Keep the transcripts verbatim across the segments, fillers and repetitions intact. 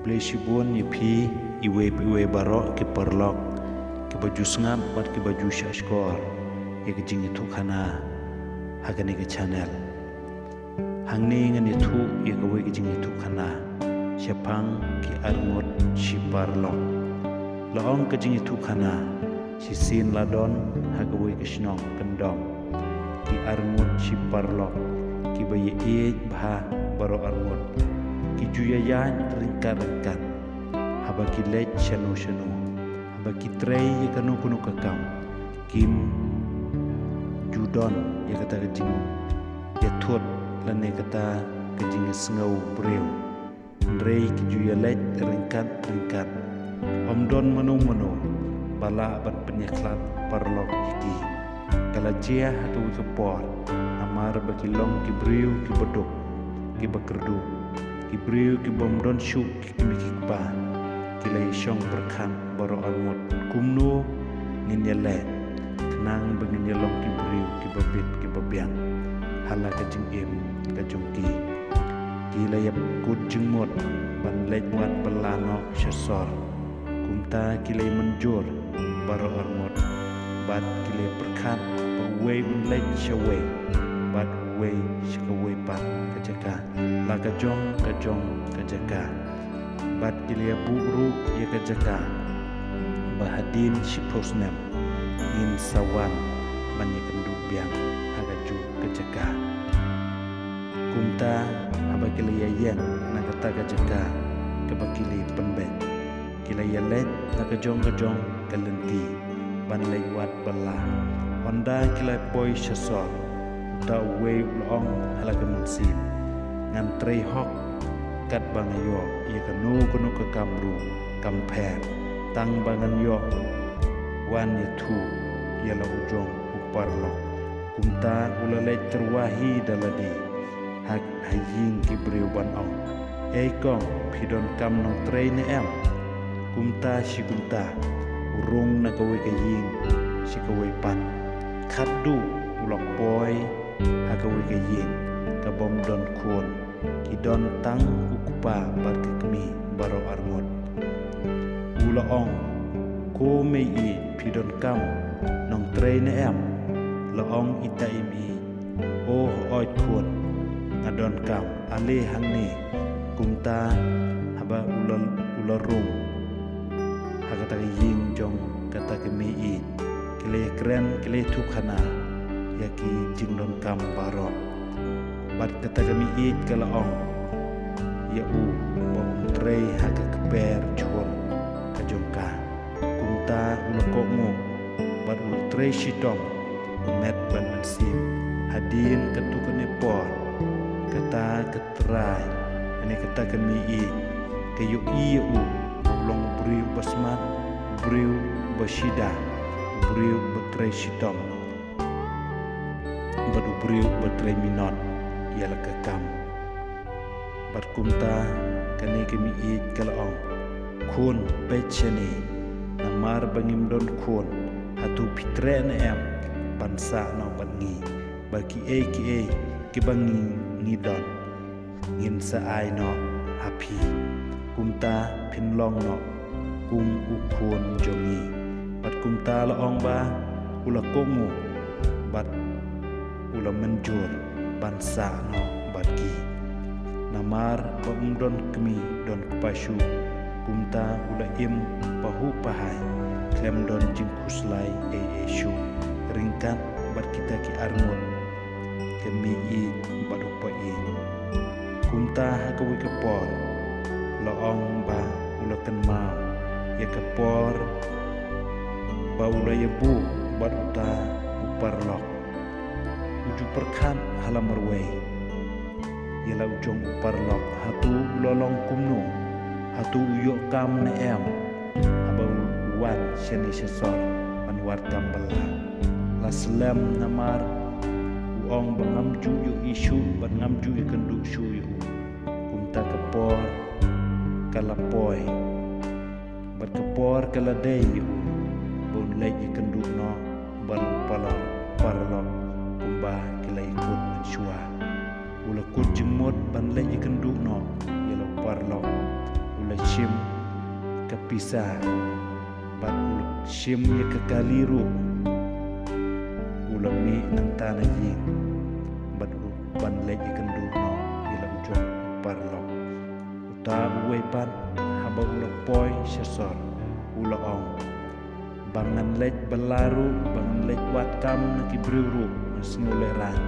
Khublei shibun ïa phi iwei pa iwei baroh ki paralok kiba ju sngap bad kiba ju shahshkor ïa ka jingïathuhkhana ha kane ka channel. Hangne ngan ïathuh ïa kawei ka jingïathuhkhana shaphang ki arngut shi paralok. La ong ka jingïathuhkhana shisien la don ha kawei ka shnong kyndong. Ki arngut shi paralok kiba ïaieit bha baroh arngut. Ki ju ïaid ryngkat ryngkat haba ki leit shano shano, haba ki trei ïa kano kano ka kam. Kim ju don ïa kata ka jingïathut lane kata ka jingïasngew briew. Hynrei ki ju ïaleit ryngkat ryngkat. Ym don mano mano ba lah ban pynïakhlad paralok ïa ki. Ka la jia ha kawei ka por namar ba ki long ki briew kiba duk, kiba kyrduh, ki briew kibym don shuh ki kmie ki kpa. Ki la ïashong pyrkhat baroh arngut kumno ngin ïaleh khnang ba ngin ïalong ki briew kiba bit kiba biang ha la ka jingim ka jong ki. Ki la ïakut jingmut ban leit wad bylla noh sha sor. Kumta ki la ïamynjur baroh arngut bad ki la ïapyrkhat ba uwei un leit shawei bad uwei sha kawei pat ka jaka, la ka jong ka jong ka jaka. Bad ki la ïabuh ruh ïa ka jaka ba hadien shiphew snem ngin sa wan ban ïakynduh biang ha kajuh ka jaka. Kumta haba ki la ïaïeng na kata ka jaka kaba ki la pynbeit, ki la ïaleit na ka jong ka jong ka lynti ban leit wad bylla. Hynda ki la poi sha sor, uta uwei u la ong ha la ka mynsiem, ngan trei hok katba nga ïoh ïa kano kano ka kam ruh kam pher, tang ba ngan ïoh wan ïathuh ïa la u jong u paralok. Kumta u la leit tyrwa hi da lade ha ha ïing ki briew ban ong, ei kong, phi donkam nongtrei ne em? Kumta shi kumta u rung na kawei ka ïing sha kawei pat. Khatduh u la poi ha kawei ka ïing kabym don khun, ki don tang u kpa bad ka kmie baroh arngut. U la ong, ko mei-ïeit, phi donkam nongtrei ne em? La ong ita i mei-ïeit, o hooid khun, nga donkam, ale hangne. Kumta haba u la u la rung ha kata ka ïing jong kata ka mei-ïeit, ki la ïakren ki la ïathuhkhana ïa ki jingdonkam baroh. Bad kata ka mei-ïeit ka la ong ïa u ba un trei ha ka kper jhur ka jong ka. Kumta u la kohnguh bad u la trei shitom met bad mynsiem. Hadien katto katne por kata ka trai lane kata ka mei-ïeit ka ïohi ïa u ba u long u briew ba smat, u briew ba shida, u briew ba trei shitom bad u briew ba trei minot ïa la ka kam. Bad kumta kane ka mei-ïeit ka la ong, khun, peit shane, namar ba ngim don khun, hato phi treh ne em ban sah noh bad ngi? Ba kiei kiei kiba ngi ngi don ngin sa ai noh ha phi. Kumta phin long noh kum u khun jong ngi. Bad kumta la ong ba u la kohnguh bad u la mynjur ban sah noh bad ki. Namar ba um don kmie don kpa shuh, kumta u la im pahuh pahai khlem don jingkhuslai ei ei shuh ryngkat bad kita ki arngut, ka mei-ïeit bad u pa-ïeit. Kumta ha kawei ka por la ong ba u la kynmaw ïa ka por ba u la ïabuh bad uta u paralok. U ju pyrkhat ha la marwei ïa la u jong u paralok, hato u la long kumno, hato u ïoh kam ne em haba u wan shane sha sor ban wad kam bylla. La slem namar u ong ba ngam ju ïohi shuh bad ngam ju ïakynduh shuh ïa u. Kumta ka por ka la poi bad ka por ka la dei ïa u ba un leit ïakynduh noh bad u paralok, paralok kumba ki la ïakut mynshuwa. U la kut jingmut ban leit ïakynduh noh ïa la u paralok. U shim ka pisa, bad u la shim ïa ka kali ruh, u la mih nangta na ïing, bad u ban leit ïakynduh noh ïa la u jong u paralok. Uta uwei pat, haba u la poi sha sor, u la ong, ba ngan leit bylla ruh, ba ngan leit wad kam na ki briew ruh, ngan sngew lehraiñ,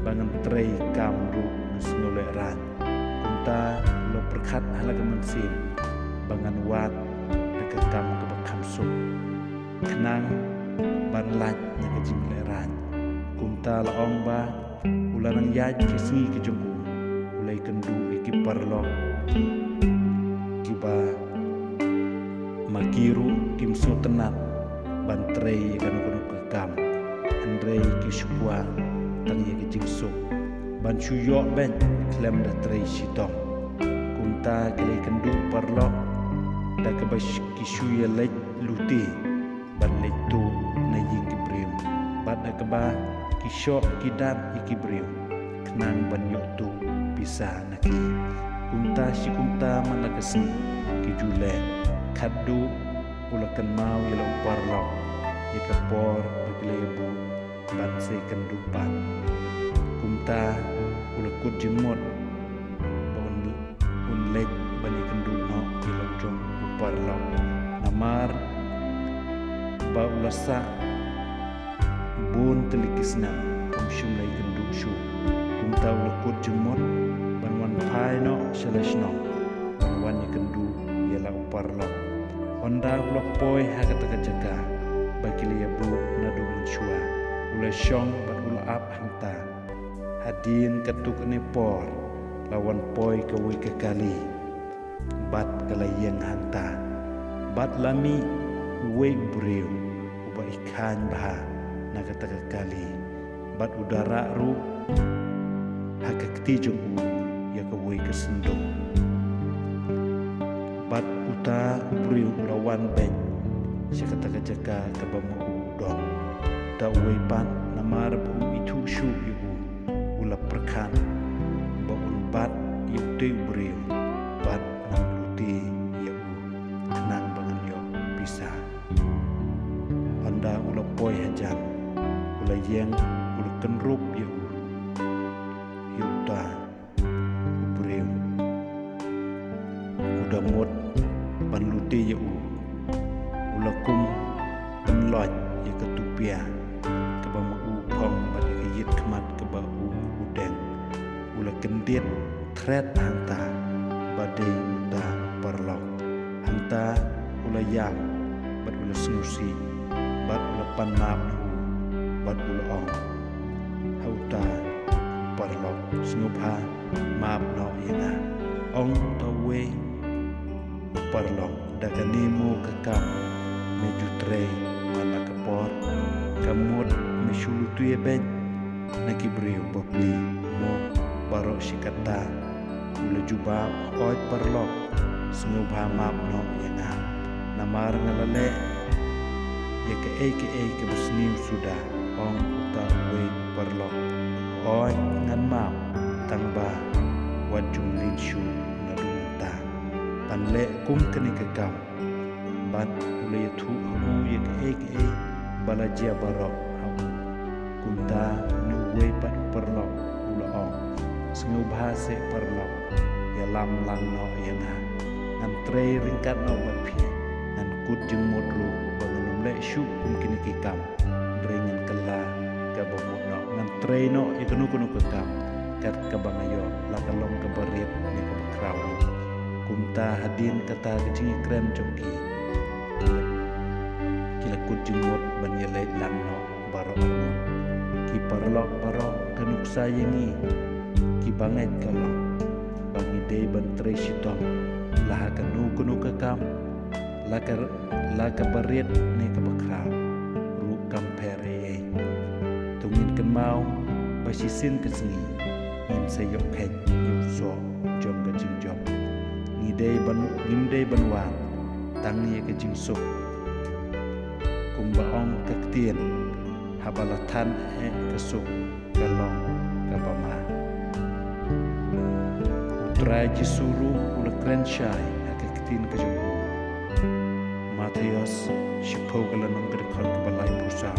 ba ngan trei kam ruh, ngan sngew lehraiñ. Kumta u la pyrkhat ha la ka mynsiem, ba ngan wad da ka kam kaba kham suk, khnang ban lait na ka jinglehraiñ. Kumta la ong ba u la nang ïaid ki sngi ki jong u, u la ïakynduh ïa ki paralok kiba ma ki ruh kim sngewtynnat ban trei ïa kano kano ka kam, hynrei ki shu kwah tang ïa ka jingsuk, ban shu ïoh beit khlem da trei shitom. Kumta ki la ïakynduh paralok da kaba sh-, ki shu ïaleit lute bad leit tuh na ïing ki briew, bad da kaba ki shoh ki dap ïa ki briew, khnang ban ïoh tuh pisa na ki. Kumta shi kumta man la ka sngi ki ju leh, khatduh u la kynmaw ïa la u paralok ïa ka por ba ki la ïabud ban sa ïakynduh pat. Kumta u la kut jingmut ba un, un leit ban ïakynduh noh ïa la u jong u paralok, namar ba u la sah bun tylli ki snem um shym la ïakynduh shuh. Kumta u la kut jingmut ban wan phai noh sha la shnong, ban wan ïakynduh ïa la u paralok. Hynda u la poi ha kata ka jaka ba ki la ïabud naduh mynshuwa, u la shong bad u la ap hangta. Hadien katto katne por la wan poi kawei ka kali bad ka la ïeng hangta. Bad la mih uwei u briew uba i khaiñ bha na kata ka kali, bad u da rah ruh ha ka kti jong u ïa kawei ka synduk. Bad uta u briew u la wan beit sha kata ka jaka kaba ma u u don. Uta uwei pat, namar ba um ithuh shuh ïa u, u la pyrkhat ba un bat ïa utei u briew bad ngan lute ïa u, khnang ba ngan ïoh pisa. Hynda u la poi hajan, u la ïeng, u la kynrup ïa u, ïa uta u briew. U da mut ban lute ïa u. U la kum pynlait ïa ka tupia kaba ma u phong bad ïa ka ïit khmat kaba u u deng. U la kyndit thret hangta ba dei uta u paralok. Hangta u la ïam bad u la sngewsih bad u la pan map na u bad u la ong ha uta u paralok, sngewbha map noh ïa nga. Ong uta uwei u paralok, da kane mo ka kam me ju trei man la ka por? Ka mut me shu lute beit na ki briew bapli mo? Baroh shi katta u la jubab, hooid paralok, sngewbha map noh ïa nga, namar nga la leh ïa kaei kaei kaba sniew suda. Ong uta uwei u paralok, hooid ngan map, tangba wat ju mlien shuh naduh mynta ban leh kum kane ka kam. Bad u la ïathuh ha u ïa kaei kaei ba la jia baroh ha u. Kumta une uwei pat u paralok u la ong, sngewbha seh paralok, ïalam lang noh ïa nga. Ngan trei ryngkat noh bad phi. Ngan kut jingmut ruh ba ngan ym leh shuh kum kine ki kam. Hynrei ngan kylla kaba mut noh, ngan trei noh ïa kano kano ka kam kat kaba nga ïoh, la ka long kaba rit ne kaba khraw ruh. Kumta hadien kata ka jingïakren jong ki, ki la kut jingmut ban ïaleit lang noh baroh arngut. Ki paralok baroh, ka nuksa ïa ngi kiba ngeit ka long ba ngi dei ban trei shitom la ha kano kano ka kam, la ka, la kaba rit ne kaba khraw ruh kam pher ei ei. To ngin kynmaw ba shisien ka sngi ngin sa ïoh kheit ïa u soh jong ka jingjop. Ngi dei ban, ngim dei ban wad tang ïa ka jingsuk. Kumba ong ka ktien, haba la than eh ka suk ka long kaba ma. U Trai Jisu ruh u la kren shai ha ka Ktien ka jong u Mathaios shiphew ka lynnong ka dkhot kaba laiphew saw.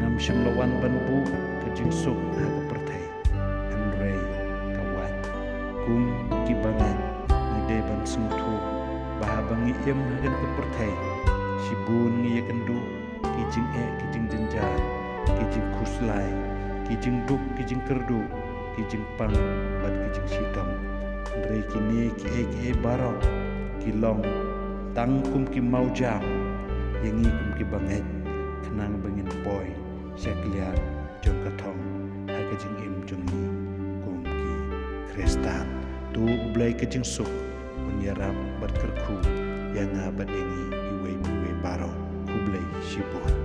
Ngam shym la wan ban buh ka jingsuk ha ka pyrthei, hynrei ka wait. Kum ki bangeit ngi dei ban sngewthuh ba haba ngi im ha kane ka pyrthei, shibun ngi ïakynduh ki jingeh ki jingjynjar, ki jingkhuslai, ki jingduk ki jingkyrduh, ki jingpang bad ki jingshitom. Hynrei kine kiei kiei baroh ki long tang kum ki mawjam ïa ngi kum ki bangeit, khnang ba ngin poi sha kliar jong ka thong ha ka jingim jong ngi kum ki Khristan. To U Blei ka jingsuk un ïarap bad kyrkhu ïa nga bad ïa ngi iwei pa iwei baroh. Khublei shibun.